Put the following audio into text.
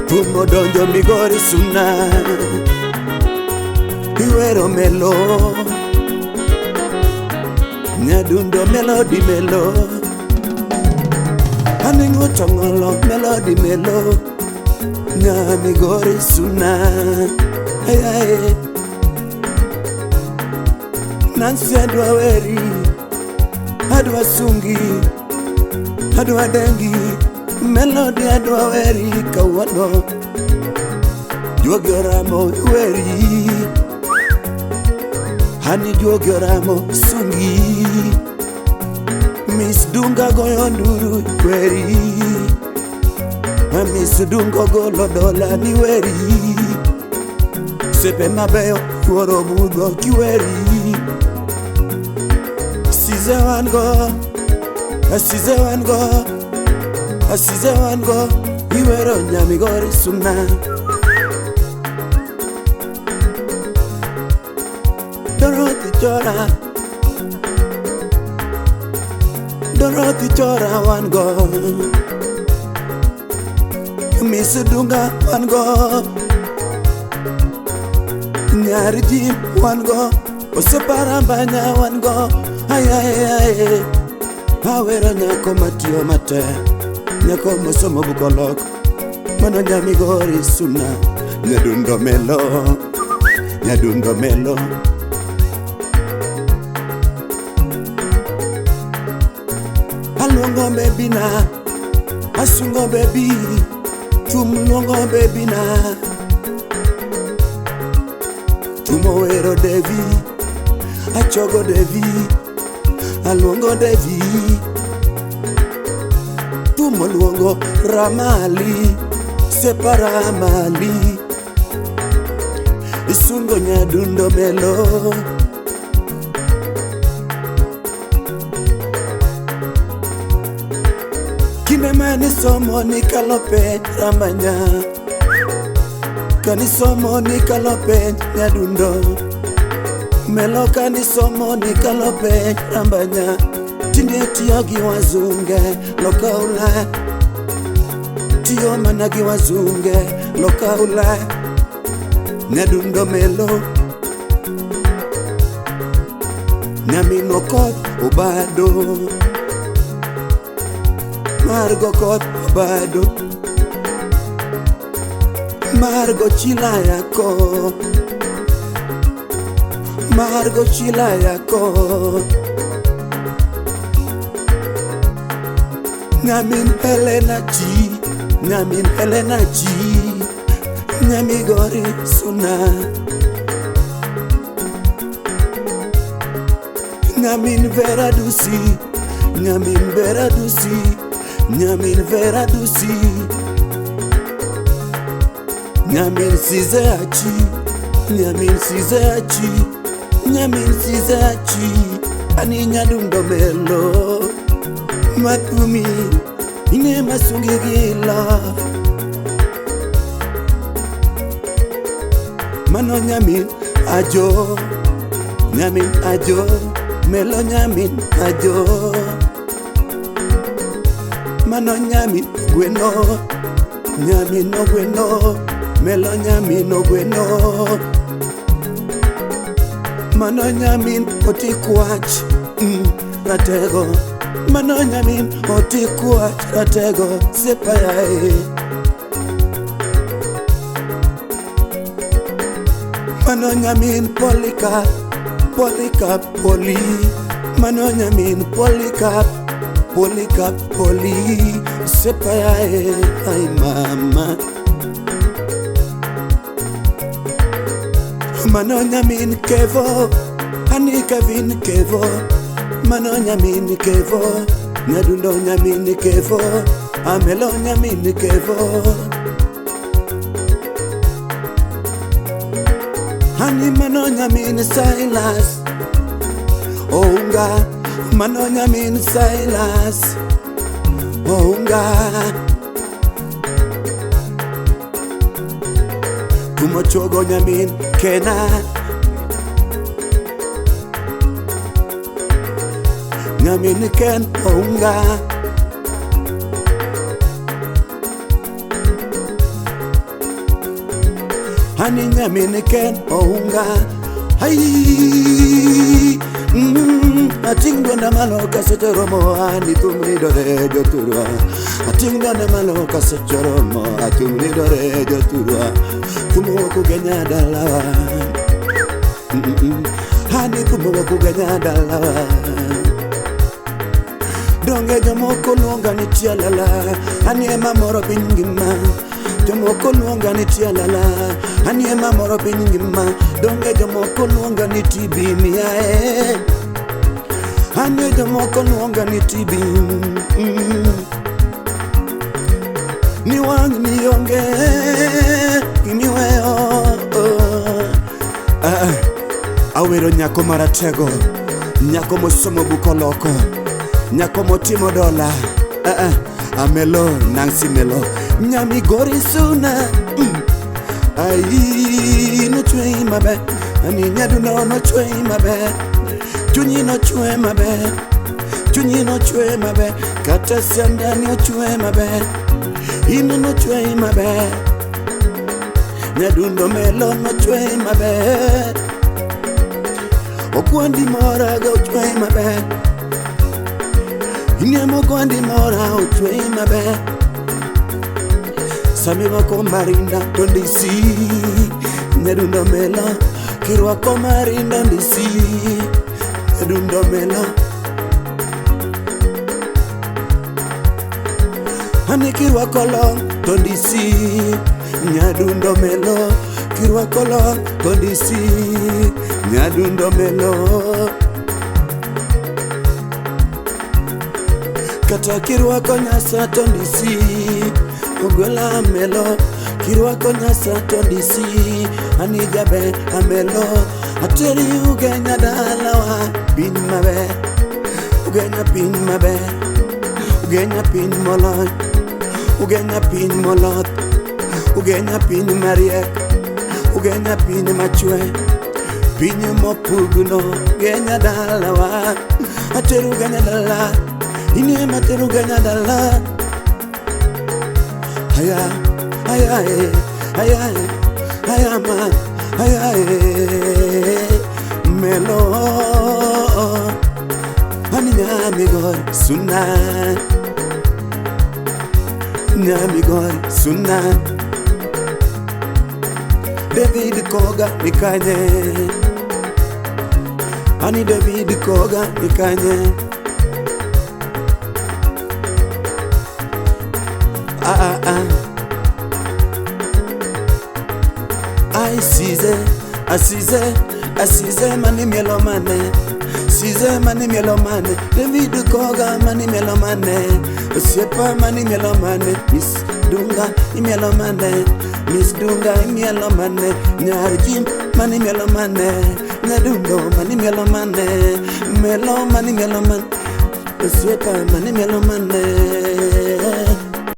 Thum odonjo Migori Suna iwero melo nyadundo melody melo aning'o tong'olo melody melo Nyamigori Suna ayaye Nancy adwa weri adwa sungi adwa dengi melody adwa weri kawuono juogi oramo weri hani juogi oramo sungi Miss Dunga goyo nduru weri Miss Dunga golo dola ni weri Sepe mabeyo yuoro budho kiweri Size wan go Asize wan go Asize wan go iwero Nyamigori Suna Dorothy Chora Dorothy Chora wan go Miss Dunga wan go Nyar Jim wan go Oseparambanya wan go ay ay ay awero nyako matiyo matek nyako mosomo bukolok mano Nyamigori Suna nyadundo melo nyadundo melo aluongo bebi na asungo bebi thum luongo bebi na thum owero Devi achogo Devi aluongo Devi thum oluongo Ramali separamali isungo nyadundo melo kinde mane somo nikalo penj Ramanya kanisomo nikalo penj nyadundo melo kanisomo nikalo penj Rambanya tinde tiyo gi wazunge loka Ulaya tiyo mana gi wazunge loka Ulaya nyadundo melo nyamin Okoth Obado Margo koth Obado Margo chilayako Margo chilayako Nyamin Helena chi Nyamin Helena chi Nyamigori Suna Nyamin Vera Dusi Nyamin Vera Dusi Nyamin Vera Dusi Nyamin Size Achi Nyamin Size Achi Nyamin Size Achi ani nyadundo melo matumi ine masungi gila mano nyamin ajo nyamin ajo melo nyamin ajo mano nyamin gweno nyamin ogweno melo nyamin ogweno mano nyamin otikwach ratego mano nyamin otikwach ratego sepayae mano nyamin Polycarp Polycarp Poli mano nyamin Polycarp Polycarp Poli sepayae ay mama mano nyamin Kevo ani Kevin Kevo mano nyamin Kevo nyadundo nyamin Kevo amelo nyamin Kevo ani mano nyamin Silas Ounga mano nyamin Silas Ounga kumochogo nyamin Kena nyamin Ken Ounga Ani nyamin Ken Ounga. Ai, ating' dwonda malo kaseche romo, ani thum ridore jothurwa. Ating' dwonda malo kaseche romo, athum ridore jothurwa. Thum owuok Ugenya dalawa. Ani thum owuok Ugenya dalawa. Donge jomoko luonga ni tialala, ani ema moro piny ngima. Jomoko luonga ni tialala, ani ema moro piny ngima. Donge jomoko luonga ni TB miae, ani jomoko luonga ni TB. Ni wang' ni onge gimiweyo. Awero nyako maratego, nyako mosomo buk oloko, nyako motimo dola. Amelo Nancy Melo, Nyamigori Suna. Ai nochwe maber, ani nyadundo nochwe maber, chunyi nochwe maber, chunyi nochwe maber, kata siandani ochwe maber, in nochwe maber, nyadundo Melo nochwe maber, ogwandi mora ga ochwe maber, inie mogwandi mora ochwe maber. Sami rwako marinda to ndisi, nyadundo Melo, kirwako marinda ndisi, nyadundo Melo. Ani kirwako long to ndisi, nyadundo Melo, kirwako long to ndisi, nyadundo Melo. Kata kirwako nyasa to ndisi, ogwela Melo, kirwako nyasa to ndisi, ani jaber Amelo, ateri Ugenya dalawa, piny maber, Ugenya piny maber, Ugenya piny molony, Ugenya piny moloth, Ugenya piny mariek, Ugenya piny machwe, piny mopugno, Ugenya dalawa, ateri Ugenya dala, inie materi Ugenya dala. Aya, aya, aya, aya, ma, aya, Melo, ani Nyamigori Suna, Nyamigori Suna. David Koga nikanye, ani David Koga nikanye. Ah, ah. Ai size, asize, asize mani mielo mane, size mani mielo mane, David Koga mani mielo mane, osiepa mani mielo mane, Miss Dunga imielo mane, Miss Dunga imielo mane, Nyar Jim mani mielo mane, Nyadundo mani mielo mane, Melo mani mielo mane, osiepa mani mielo mane.